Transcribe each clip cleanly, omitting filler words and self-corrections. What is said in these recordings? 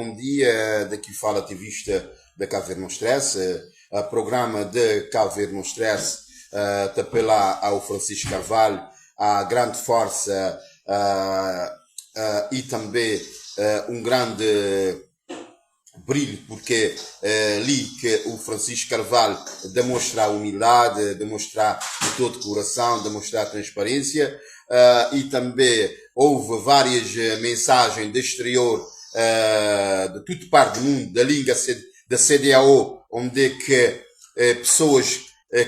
Bom dia. Daqui fala ativista da Cabo Verde No Stress. A programa de Cabo Verde No Stress te apelar ao Francisco Carvalho, à grande força e também um grande brilho, porque ali que o Francisco Carvalho demonstra a humildade, demonstra de todo coração, demonstra a transparência e também houve várias mensagens do exterior, de toda parte do mundo, da língua da CDAO, onde é que pessoas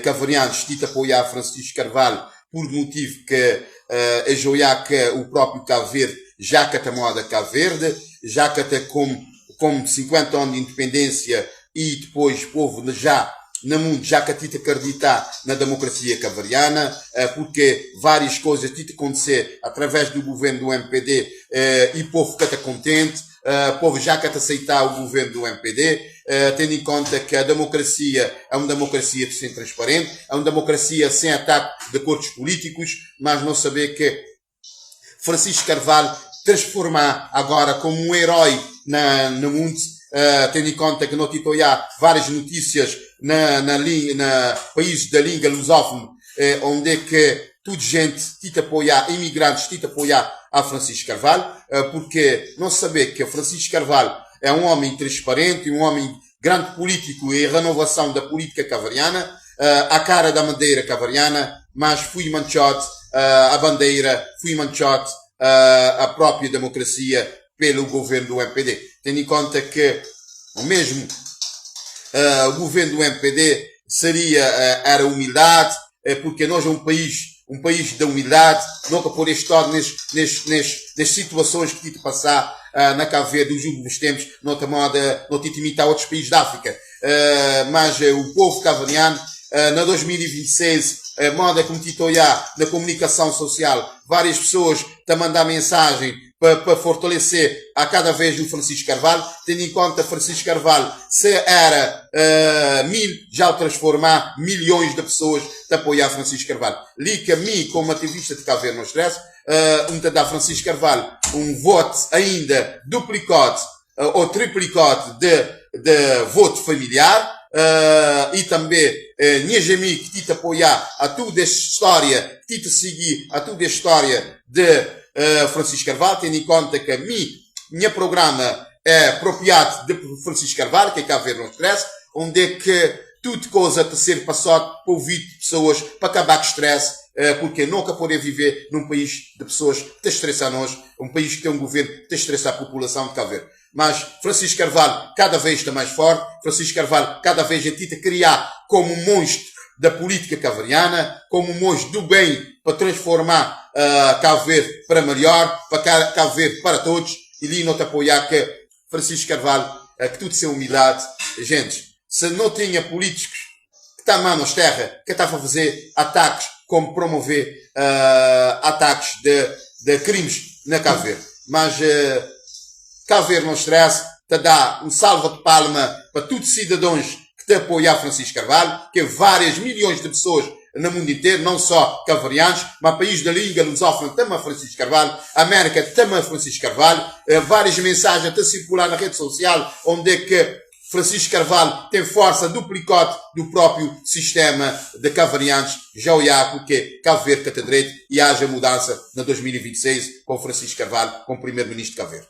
cavarianas tita apoiar Francisco Carvalho por motivo que é joiar que o próprio Cabo Verde já que até moda Cabo Verde, já que até com 50 anos de independência e depois povo já no mundo já que tita acreditar na democracia cavariana, porque várias coisas tita acontecer através do governo do MPD e o povo fica contente, o povo já quer aceitar o governo do MPD, tendo em conta que a democracia é uma democracia sem transparente, é uma democracia sem ataque de cortes políticos, mas não saber que Francisco Carvalho transformar agora como um herói no mundo, tendo em conta que não há várias notícias na países da língua lusófona, onde é que tudo gente tita apoiar, imigrantes tita apoiar a Francisco Carvalho, porque não saber que Francisco Carvalho é um homem transparente, um homem grande político e renovação da política cavariana, a cara da bandeira cavariana, mas fui manchote a bandeira, fui manchote a própria democracia pelo governo do MPD. Tendo em conta que o mesmo o governo do MPD seria, era humildade, porque nós é um país da humildade, nunca poder estar nes situações que tive de passar na Cabo Verde nos últimos tempos, não te moda, não te imitar outros países da África. Mas o povo cavariano, na 2026, moda como tito olhar na comunicação social, várias pessoas te mandar mensagem para fortalecer a cada vez o Francisco Carvalho, tendo em conta Francisco Carvalho, se era 1000, já o transformar milhões de pessoas de apoiar Francisco Carvalho. Li que a mim, como ativista de Cabo Verde no Stress, um te dá Francisco Carvalho um voto ainda duplicado ou triplicado de voto familiar, e também minhas amigos que te apoiar a toda esta história, que te seguir a toda a história de Francisco Carvalho, tendo em conta que a mim, minha programa é apropriado de Francisco Carvalho, que é Cabo Verde no Stress, onde é que tudo coisa te ser passado para ouvir pessoas, para acabar com o stress, porque nunca poder viver num país de pessoas que te estressam nós, um país que tem um governo que te estressa a população de Cabo Verde. Mas Francisco Carvalho cada vez está mais forte, Francisco Carvalho cada vez é tita criar como um monstro da política cavariana, como um monstro do bem para transformar Cabo Verde para melhor, para Cabo Verde para todos, e ali não te apoiar que Francisco Carvalho, que tudo sem humildade, gente, se não tinha políticos que estão a mãos terra, que estavam a fazer ataques, como promover ataques de crimes na Cabo Verde. Mas Cabo Verde não stress, te dá um salva de palma para todos os cidadãos que te apoiam Francisco Carvalho, que é várias milhões de pessoas no mundo inteiro, não só cavarianos, mas país da língua lusófona também Francisco Carvalho, América também Francisco Carvalho, várias mensagens a circular na rede social, onde é que Francisco Carvalho tem força duplicate do próprio sistema de cavarianos, já olhar porque Cabo Verde cata direito e haja mudança na 2026 com Francisco Carvalho como primeiro-ministro de Cabo Verde.